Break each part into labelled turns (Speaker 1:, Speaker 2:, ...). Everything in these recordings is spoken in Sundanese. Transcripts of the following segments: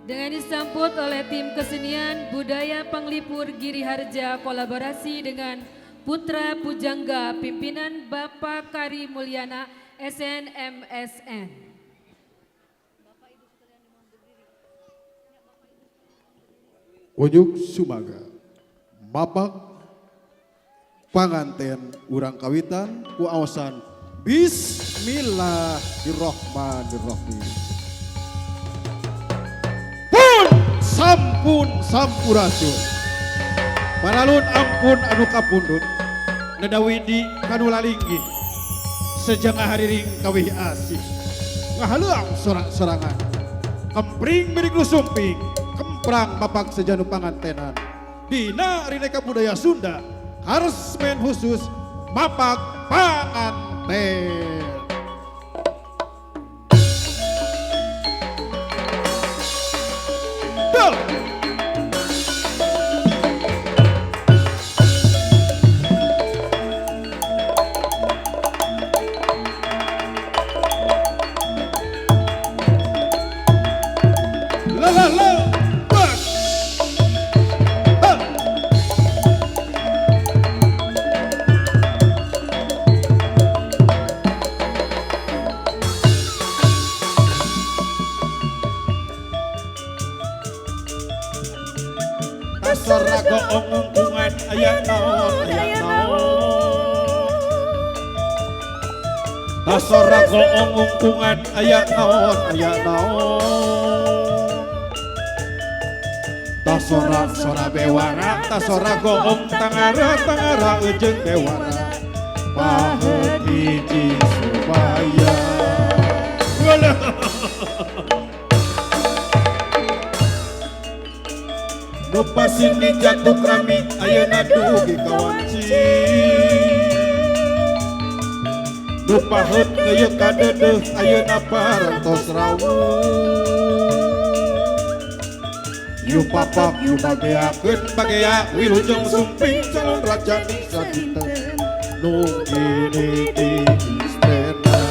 Speaker 1: Dengan disambut oleh tim kesenian Budaya Panglipur Giri Harja kolaborasi dengan Putra Pujangga pimpinan Bapak Kari Mulyana SNMSN.
Speaker 2: Unjuk sumaga mapak panganten urang kawitan ku aosan Bismillahirrahmanirrahim. Pun sampun sampurasun. Paralun ampun anu kapundhut. Neda widi kanu lalinggih. Sejang hariring kawih asih. Ngahaleuang sorak-sorangan. Kempring miring nu sumping, kemprang bapak sejanu pangantenan. Dina rineka budaya Sunda, karesmen khusus mapak panganten. Dol. La la la. Bas. Ha. Tasora goong ungkungan aya naon aya naon. Tasora goong ungkungan aya naon aya naon. Tasora sora bewara tasora goong tangara tangara eujeung bewara. Paheut hiji supaya. Walah. Nu pasini jatuh krami ayeuna dugi ka wanci. Nu paheut ngeuyeuk ka deudeuh ayeuna parantos rawuh. Yu papak yu bageakeun bagea wilujeng sumping calon raja di sadinten nu kini di istana.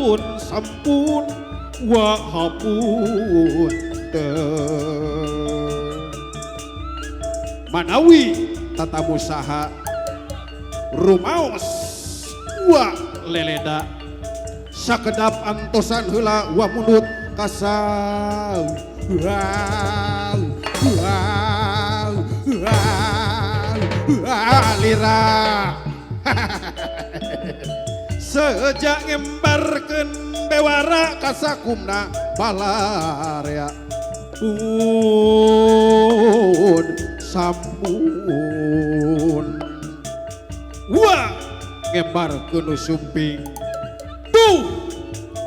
Speaker 2: Pun sampun wa hapunten. Manawi tatamu saha rumaos wa leleda sakedap antosan heula wa mundut kasau wow wow wow lira. Sejak ngembarkeun bewara kasakumna balarea pun sampun wa ngembarkeun nu sumping tuh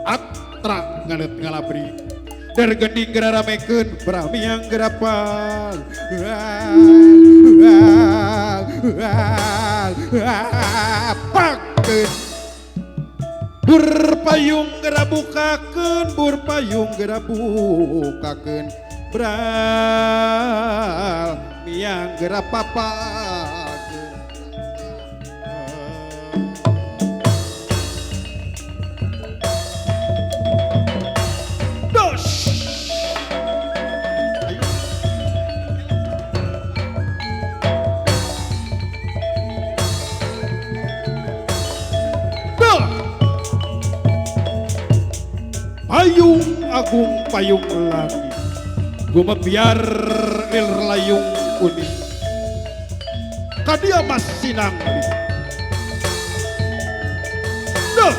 Speaker 2: atra ngalet ngalabri der gending geraramekeun bramiang gerapang pangkeun burpayung gerabukakeun burpayung gerabukakeun bral miang gerapapakeun. Dos. Ayo. Duh. Payung agung payung lagi gumebiar lir layung kuning kadia mas sinangli. Duh.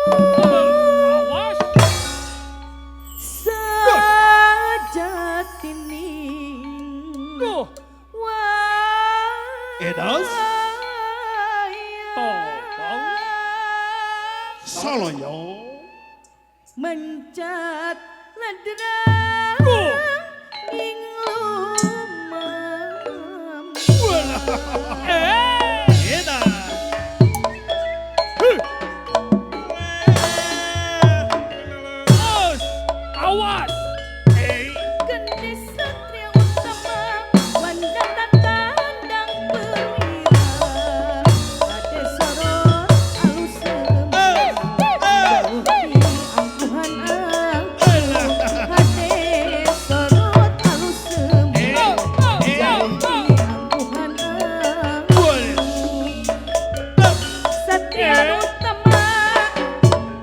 Speaker 3: Awas.
Speaker 4: Sejatining
Speaker 3: Duh.
Speaker 2: Edas.
Speaker 3: Topong.
Speaker 2: Saloyo.
Speaker 4: Mencat ladrang
Speaker 3: Duh.
Speaker 4: ing lumam.
Speaker 3: Eh.
Speaker 2: Edas.
Speaker 3: Huh. Os. Awas. Eh.
Speaker 4: Gendis satria utama wandana tandang perwira. Ade sorot alus semua jauhi angkuhan angkuh. Ade sorot alus semua jauhi angkuhan angkuh. Satria utama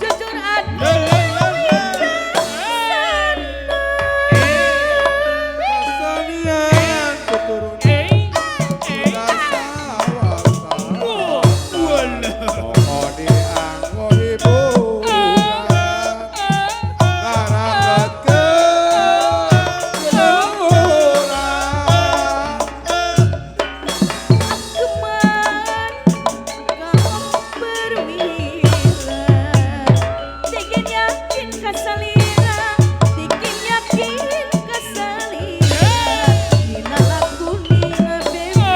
Speaker 4: jujur adil bijaksana.
Speaker 2: Kesenian keturunan
Speaker 3: Eh. Eh.
Speaker 2: dasawarsa.
Speaker 3: Duh.
Speaker 2: Pokok dianggo hiburan. Ngaraketkeun keluhuran.
Speaker 4: Keman kaum perwira. Tikin yakin kasalira, tikin yakin kasalira. Dina lakuni ngabebela.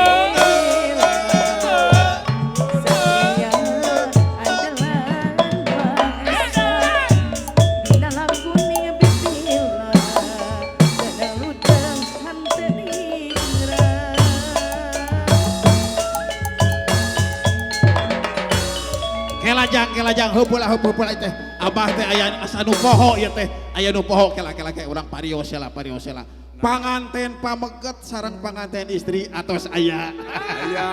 Speaker 4: Satria andalan bangsa. Dina lakuni ngabebela. Dana ludeng henteu ningrat.
Speaker 2: Kelajang kelajang heupeula heupeula teh. Abah teh aya asa nu poho ieu teh. Aya nu poho kela kela ke urang parios heula parios heula. Panganten pameget sareng panganten istri atos aya.
Speaker 5: Aya.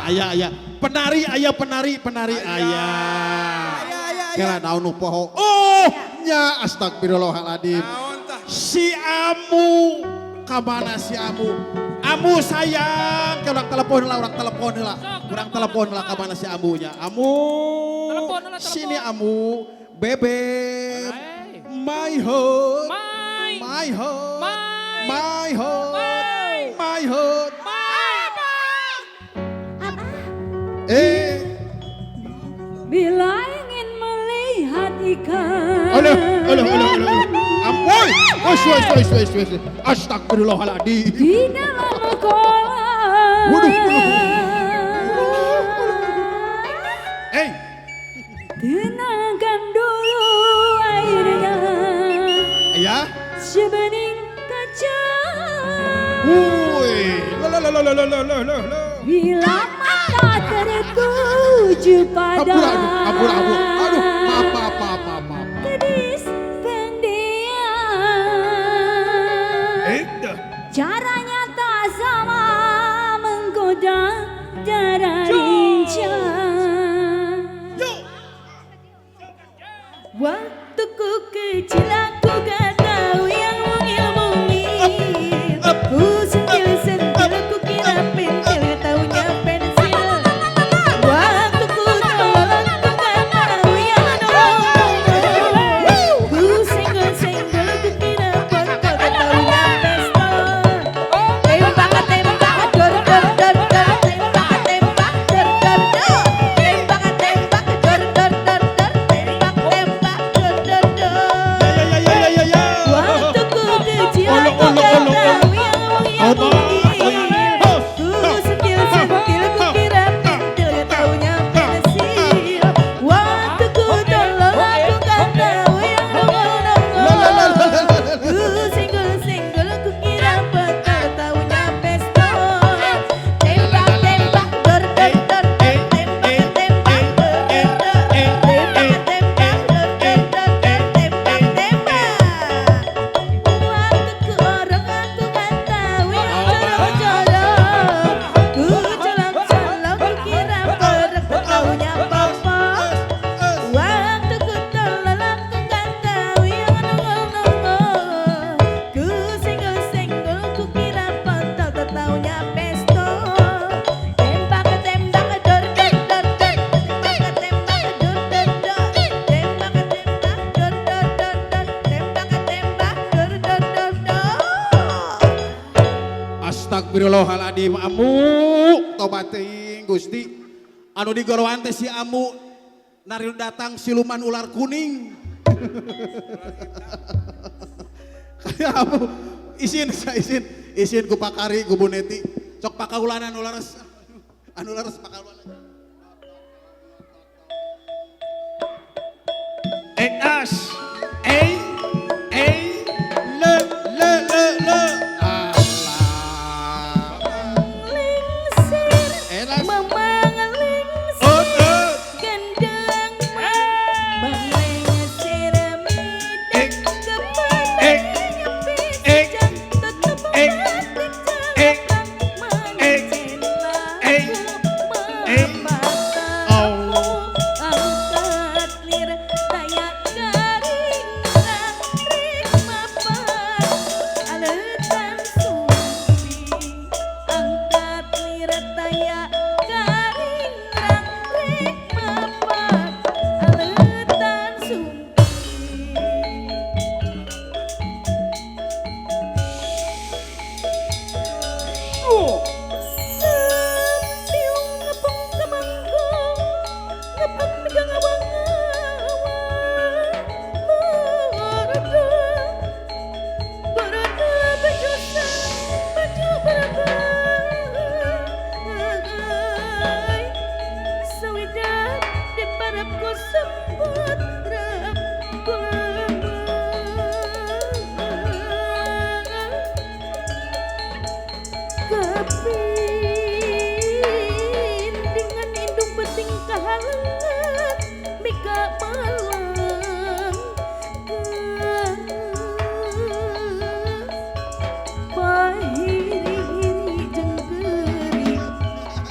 Speaker 2: Aya aya. Penari aya penari penari aya. Kela naon nu poho. Oh, nya astagfirullahaladzim.
Speaker 5: Naon tah?
Speaker 2: Si Amu kamana si Amu? Amu sayang, ke urang telepon lah, urang telepon lah.
Speaker 3: Sok,
Speaker 2: Urang
Speaker 3: telepon,
Speaker 2: telepon lah kamana si Amunya. Amu.
Speaker 3: Telepon lah, telepon.
Speaker 2: Sini Amu, bebek.
Speaker 3: Hey.
Speaker 2: My heart.
Speaker 3: My.
Speaker 2: My heart.
Speaker 3: My.
Speaker 2: My heart.
Speaker 3: My.
Speaker 2: My heart.
Speaker 3: My.
Speaker 2: Eh,
Speaker 1: Bila ingin melihat ikan.
Speaker 2: aduh, aduh, aduh, aduh. Ampun. Wes, wes, wes, wes, wes. Astagfirullahaladzim.
Speaker 1: Di dalam kolam.
Speaker 2: Waduh, waduh. Eh,
Speaker 1: Tenangkan dulu airnya.
Speaker 2: ya.
Speaker 1: Sebening kaca.
Speaker 2: Woi, la la la la la la la la.
Speaker 1: Bila mata tertuju pada
Speaker 2: Ampun, aduh, ampun, ampun. Aduh, maaf, maaf, maaf, maaf, maaf.
Speaker 1: Gadis pendiam. Caranya tak sama menggoda darah lincah.
Speaker 4: Waktu ku kecil aku gak tahu yang mungil-mungil. Ku sentil-sentil, ku kira pentil, taunya pensil. Waktu ku tolol, aku gak tahu yang nolong. Ku senggol-senggol, ku kira botol, taunya pistol. Tembak, tembak, dor, dor, dor, dor. Tembak, tembak, dor, dor, dor. Tembak, tembak, dor, dor, dor, dor. Tembak, tembak, dor, dor, dor.
Speaker 2: Ya ya ya ya ya ya. Astagfirullahaladzim, amu tobat teuing Gusti. Anu digorowan teh si amu nari datang siluman ular kuning. Kayak amu isin saya isin isin ku Pakari ku Bu Neti. Cok pakaulanan anu leres. Anu leres pakaulanan.
Speaker 3: Eh, as. Eh, eh,
Speaker 2: Le le le le. Alah.
Speaker 4: Lingsir,
Speaker 2: Elas.
Speaker 4: memang lingsir,
Speaker 2: Oh, oh.
Speaker 4: gendeng melengsir
Speaker 3: Eh.
Speaker 4: midang
Speaker 3: Eh. Eh.
Speaker 4: kepanayan tetep
Speaker 3: Eh.
Speaker 4: batik
Speaker 3: Eh.
Speaker 4: jalan
Speaker 3: Eh. Eh. Eh.
Speaker 2: Oh.
Speaker 4: Angkat lir daya garing rik mapan aletan sumpi angkat lir daya garing rik mapan aletan sumpi.
Speaker 3: Oh.
Speaker 4: Sentiung ngepung kemanggung ngepung megang awang-awang Barada barada baju baju barabai Sawida di parapku sembut rap kulemah Kepin dengan indung penting kahalangan mika malang Pahiri-hiri jengkeri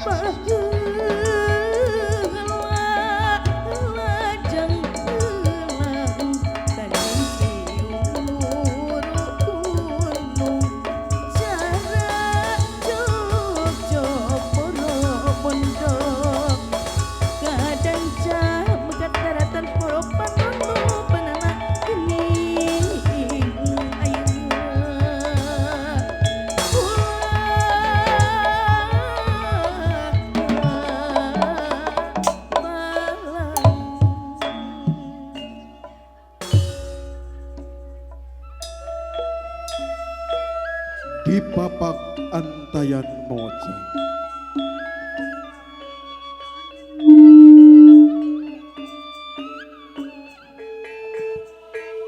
Speaker 4: Paheula lajang heula tadi siuru gunung Cara Jogja Purwobondo kadang megat daratan poro panono penana kening ayeuna
Speaker 2: Di papak antayan moja.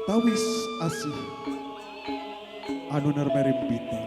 Speaker 2: Tawis asih anu nermerimpitan.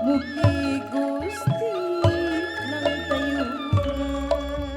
Speaker 4: Mugi Gusti nang tayuhan.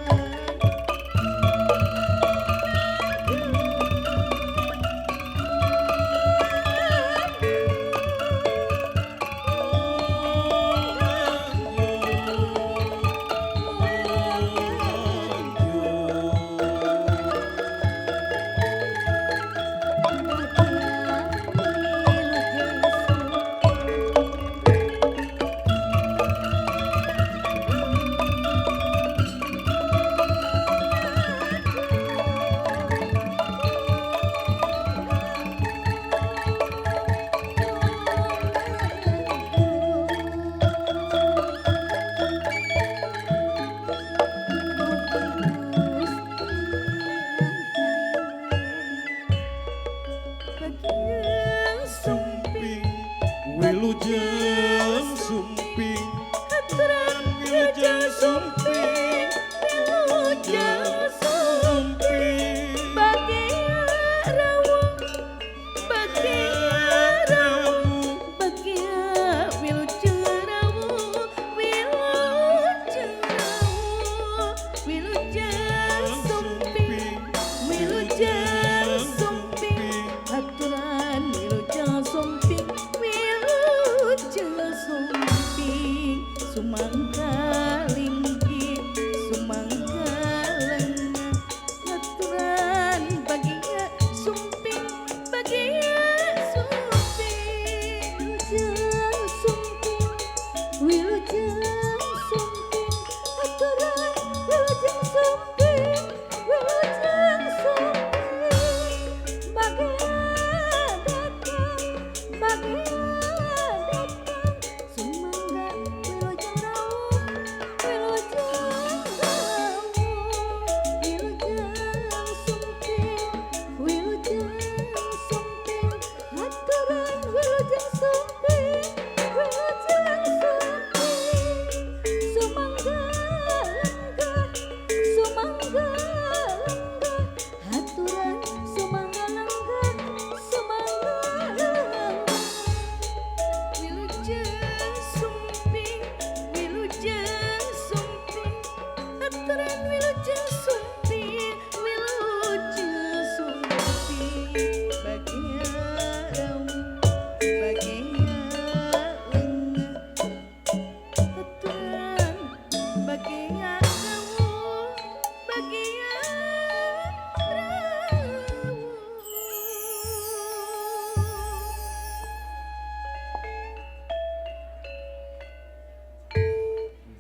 Speaker 2: Sumping wilujeng sumping.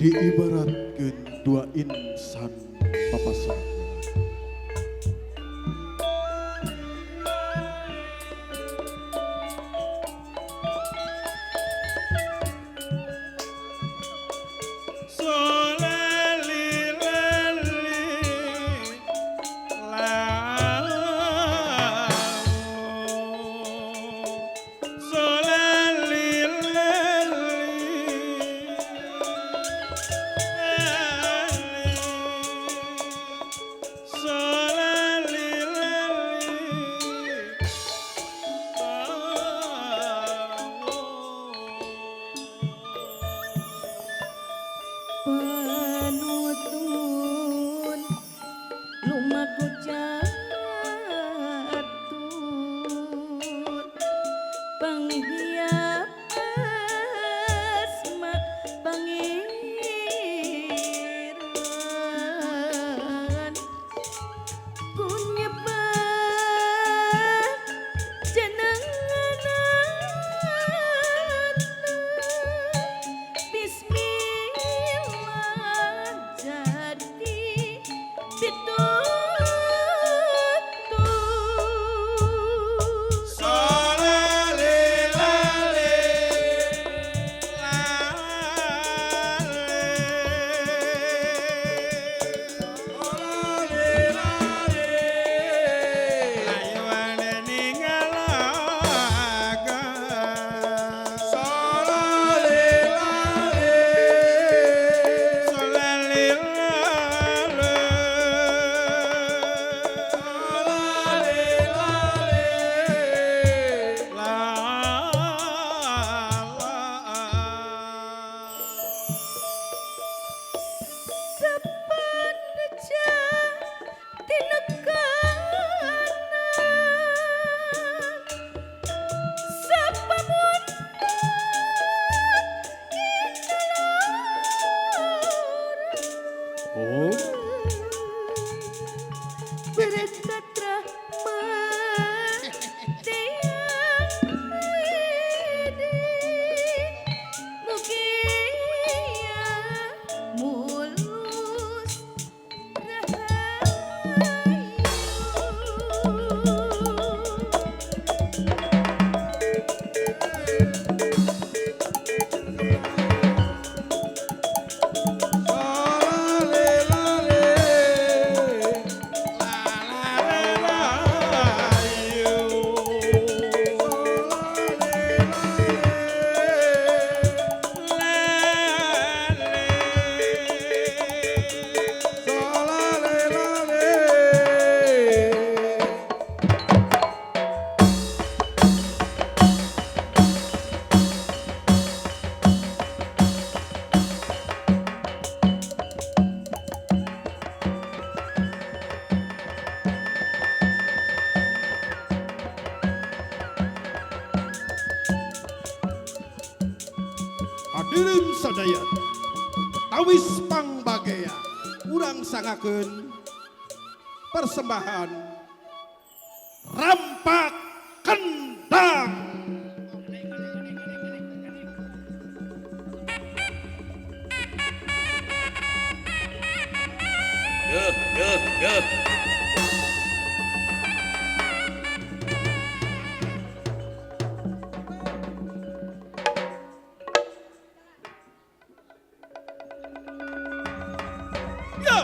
Speaker 2: Diibaratkeun dua insan papasangan.
Speaker 4: Penutun lumaku jatun panghiap asma pangeran ku nyebat jeneng Bismillah jadi pitutur.
Speaker 2: Oh.
Speaker 4: Berkat rahmat tiang widi mugia mulus rahayu.
Speaker 2: Hadirin sadaya, tawis pangbagea, urang sangakeun persembahan Rampak Kendang.
Speaker 5: Duh, duh, duh.
Speaker 2: Ya.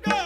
Speaker 2: Ya.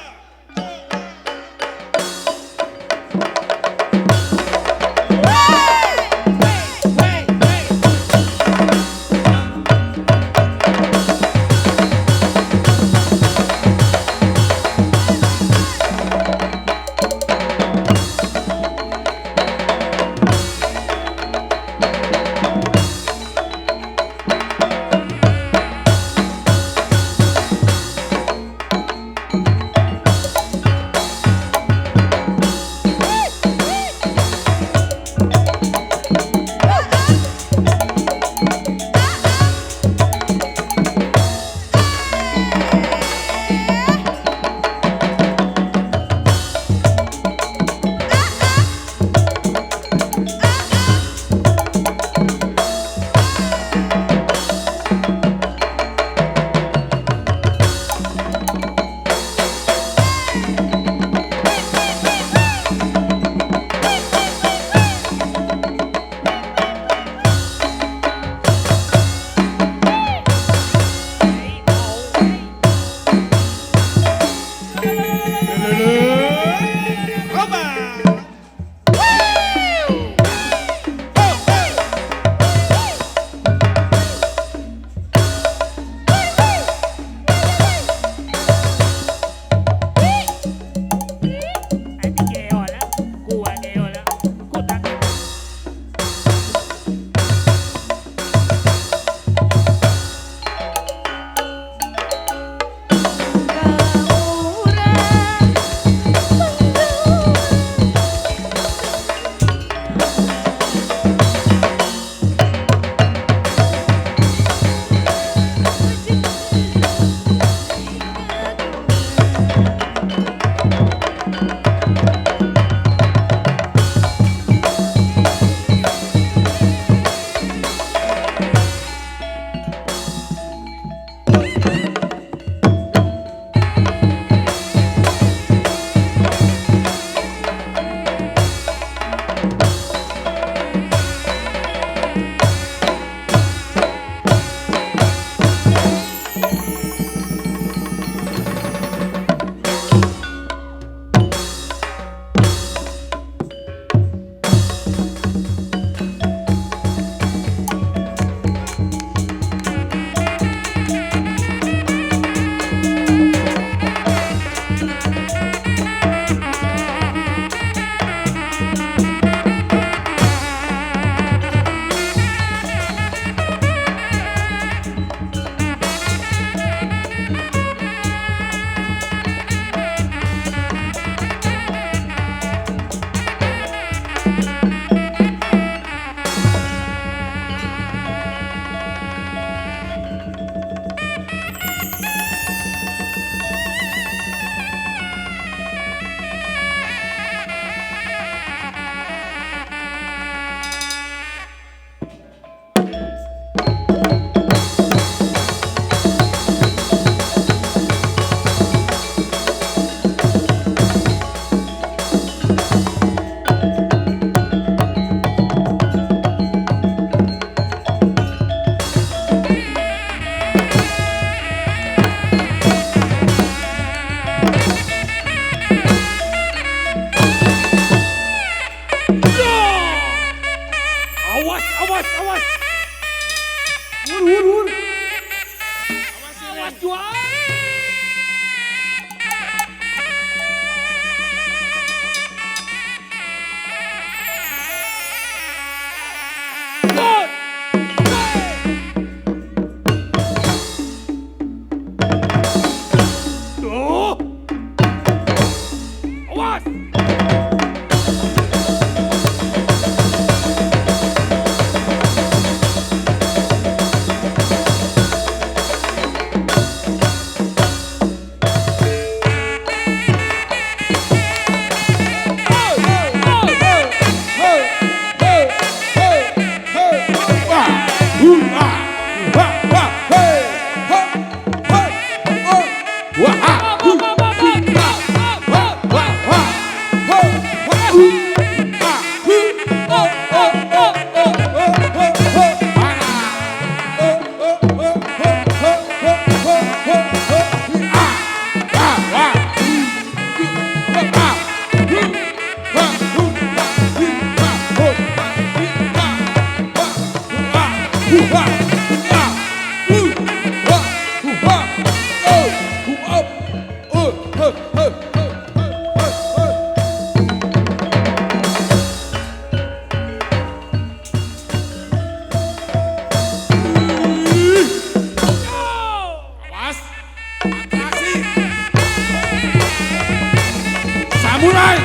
Speaker 6: Samurai.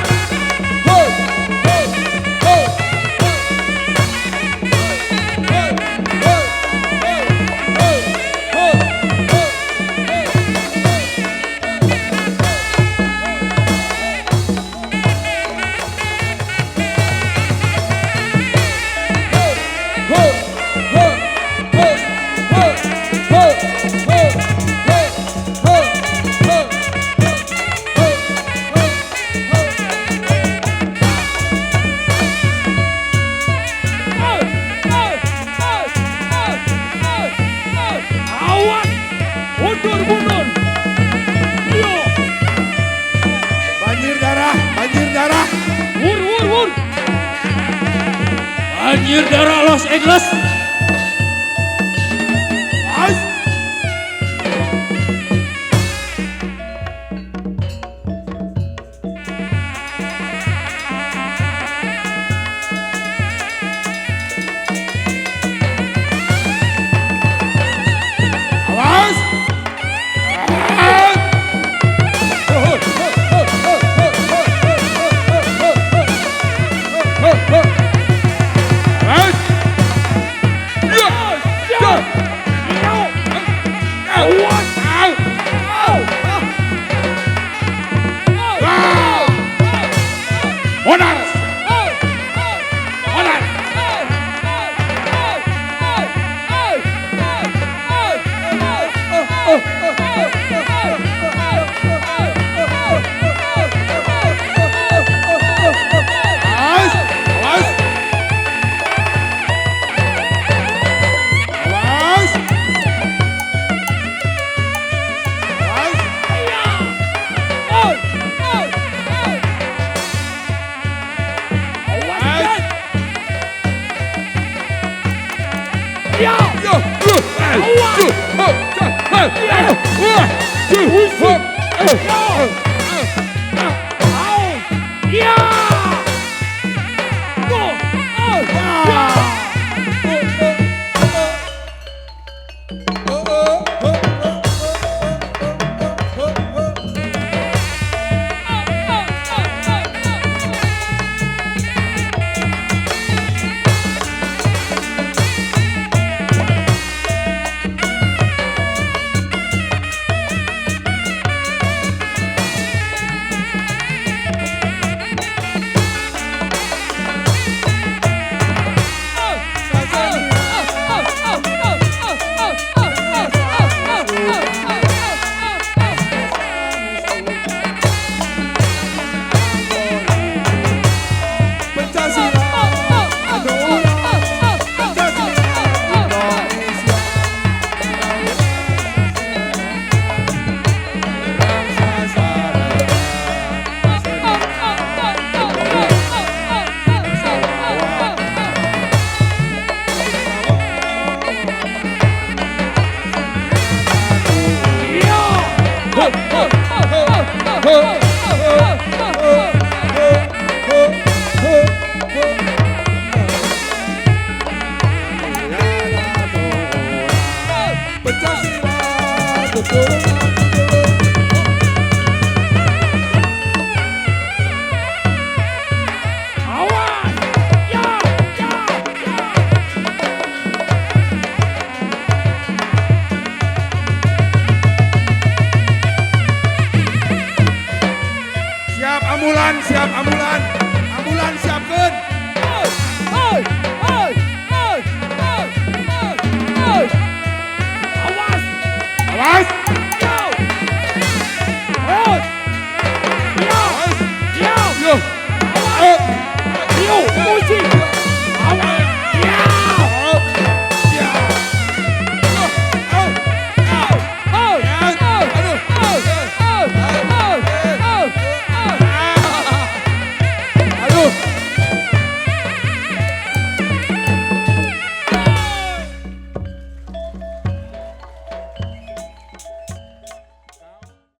Speaker 6: Ho, ho, ho, ho. Ho, ho, ho, ho, ho, ho. Ho, ho, ho, ho, ho, ho, ho, ho, ho, ho, ho, ho.
Speaker 5: Awas, mundur, mundur. Ayo,
Speaker 6: Banjir darah, banjir darah.
Speaker 5: wur, wur, wur. Banjir darah Los Angeles.
Speaker 6: As. Awas. Awas. Ya, ya.
Speaker 5: Awas.
Speaker 6: Monar. Monar. Awas. Awas. Awas. Awas. Awas. Siap ambulan, siap ambulan. Ambulan siapkeun.
Speaker 5: Awas.
Speaker 6: Awas.